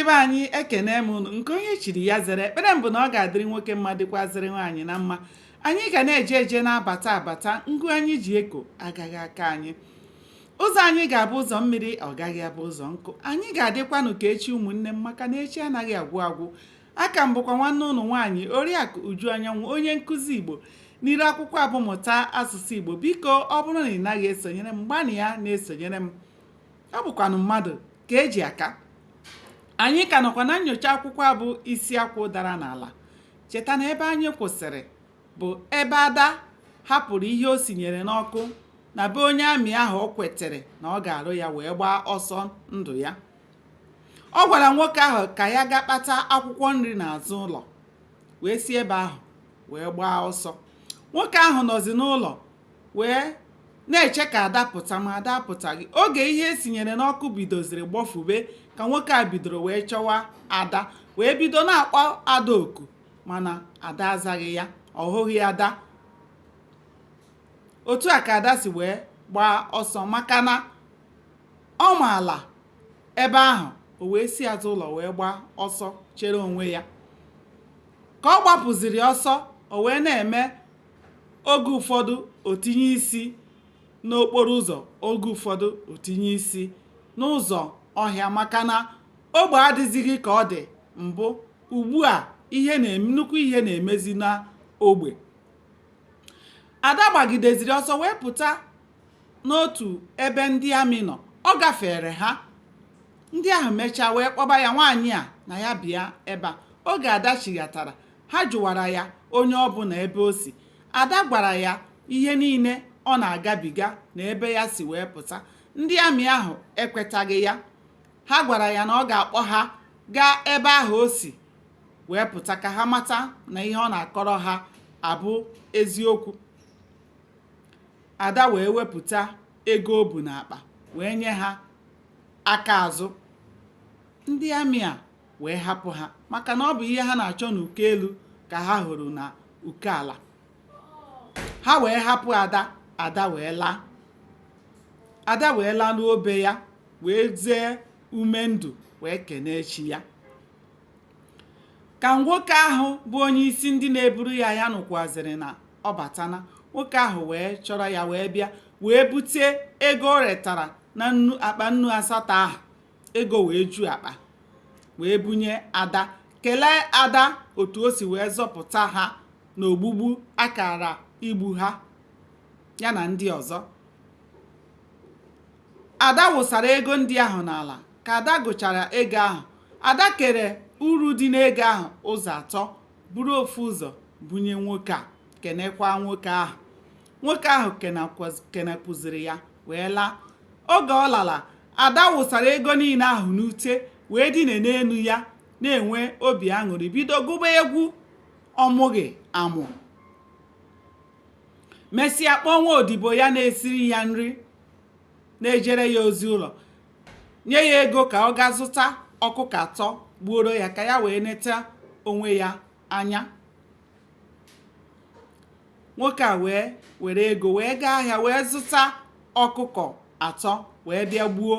Ndị be anyị, ekene m unu. Nke onye chiri ya zere. Ekpere m bụ na ọ ga-adịrị nwoke mma, dịkwazịrị nwaanyị na mma. Anyị ga na-eje eje, na-abata abata. Ngụ anyị ji eko agaghị aka anyị. Ụzọ anyị ga-abụ ụzọ mmiri, ọ gaghị abụ ụzọ nkụ. Anyị ga-adịkwanụ ka echi, ụmụnne m, maka na echi anaghị agwụ agwụ. Aka m bụkwa nwanne ụnụ nwaanyị, Oriakụ Uju Anyanwụ, onye nkụzi Igbo n'iru akwụkwọ abụmụta asụsụ Igbo. Biko, ọ bụrụ na ị naghị esonyere m, gbanị ya na-esonyere m. Ọ bụkwanụ mmadụ ka eji aka. Anyị ka nọkwa na nyocha akwụkwọ abụ Isi Akwụ Dara n'Ala. Cheta na ebe anyị kwụsịrị bụ ebe Ada hapụrụ ihe o sinyere n'ọkụ na be onye amị ahụ o kwetere na ọ ga-alụ ya, wee gbaa ọsọ ndụ ya. Ọ gwara nwoke ahụ ka ya gaa kpata akwụkwọ nri n'azụ ụlọ, wee si ebe ahụ wee gbaa ọsọ. Nwoke ahụ nọzi n'ụlọ wee na-eche ka Ada pụta, ma Ada apụtaghị. Oge ihe esinyere n'ọkụ bidoziri gbọfube ka nwoke a bidoro wee chọwa Ada, wee bido na-akpọ Ada oku, mana Ada azaghị ya. Ọ hụghị Ada. Otu a ka Ada si wee gbaa ọsọ, maka na ọ maala ebe ahụ. O wee si azụ ụlọ wee gbaa ọsọ chere onwe ya. Ka ọ gbapụziri ọsọ, o wee na-eme oge ụfọdụ o tinye isi n'okporo ụzọ, oge ụfọdụ o tinye isi n'ụzọ ọhịa, maka na ogbe adịzighị ka ọ dị mbụ. Ugbu a, ihe na nnukwu ihe na-emezi n'ogbe. Ada gbagideziri ọsọ wee pụta n'otu ebe ndị amị nọ. Ọ gafere ha. Ndị ahụ mechaa wee kpọba ya, nwaanyị a, na ya bịa ebe a. Oge Ada chighatara, ha jụwara ya onye ọ bụ na ebe o si. Ada gwara ya ihe niile ọ na-agabiga na ebe ya si wee pụta. Ndị amị ahụ ekwetaghị ya. Ha gwara ya na ọ ga-akpọ ha gaa ebe ahụ o si wee pụta ka ha mata na ihe ọ na-akọrọ ha abụ eziokwu. Ada wee wepụta ego o bu n'akpa wee nye ha aka azụ. Ndị amị a wee hapụ ha, maka na ọ bụ ihe ha na-achọ n'uko elu ka ha hụrụ na uko ala. Ha wee hapụ Ada. Ada wee laa. Ada wee laruo be ya, wee zee ume ndụ, wee kenee chi ya. Ka nwoke ahụ bụ onye isi ndị na-eburu ya ya nụkwazịrị na ọ batana, nwoke ahụ wee chọrọ ya wee bịa, wee bute ego o retara na nnu akpa nnu asatọ ahụ. Ego wee ju akpa, wee bunye Ada, kelee Ada otu o si wee zọpụta ha n'ogbugbu akara igbu ha, ya na ndị ọzọ. Ada wụsara ego ndị ahụ n'ala. Ka Ada gụchara ego ahụ, Ada kere uru dị n'ego ahụ ụzọ atọ, buru ofu ụzọ bunye nwoke a, kenekwa nwoke ahụ. Nwoke ahụ kenekwuziri ya wee laa. Oge ọ lara, Ada wụsara ego niile ahụ n'ute, wee dine n'elu ya na-enwe obi aṅụrị, bido gụba egwu ọmụghị amụ. Mesịa kpọọ nwa odibo ya na-esiri ya nri, na-ejere ya ozi ụlọ, nye ya ego ka ọ gaa zụta ọkụkọ atọ gbuoro ya, ka ya wee neta onwe ya anya. Nwoke a wee were ego wee gaa ahịa, wee zụta ọkụkọ atọ, wee bịa gbuo.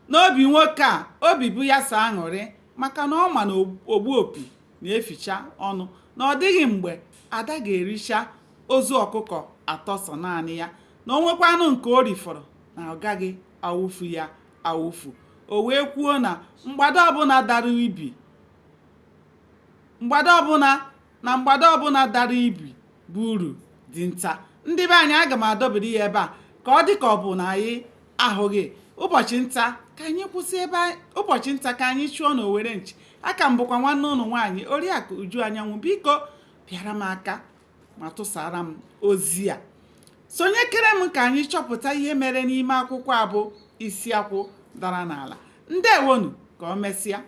N'obi nwoke a, obi bụ ya so aṅụrị, maka na ọ ma na ogbu opi na-eficha ọnụ, na ọ dịghị mgbe Ada ga-ericha ozu ọkụkọ atọ sọ naanị ya, na o nwekwanụ nke o rifọrọ, na ọ gaghị awụfu ya awụfu. O wee kwuo na mgbada ọbụla dara ibi, mgbada ọbụla na mgbada ọbụla dara ibi bụ uru dinta. Ndị be anyị, aga m adọbiri ya ebe a ka ọ dị ka ọ bụ na anyị ahụghị. Ụbọchị nta ka anyị kwụsị ebe, ụbọchị nta ka anyị chụọ n'owere nchi. Aka m bụkwa nwanne ụnụ nwaanyị, Oriakụ Uju Anyanwụ. Biko, pịara m aka ma tụsara m ozi a. Sonyekere m ka anyị chọpụta ihe mere n'ime akwụkwọ a bụ Isi Akwụ Dara n'Ala. Ndewonu, ka ọ mesịa.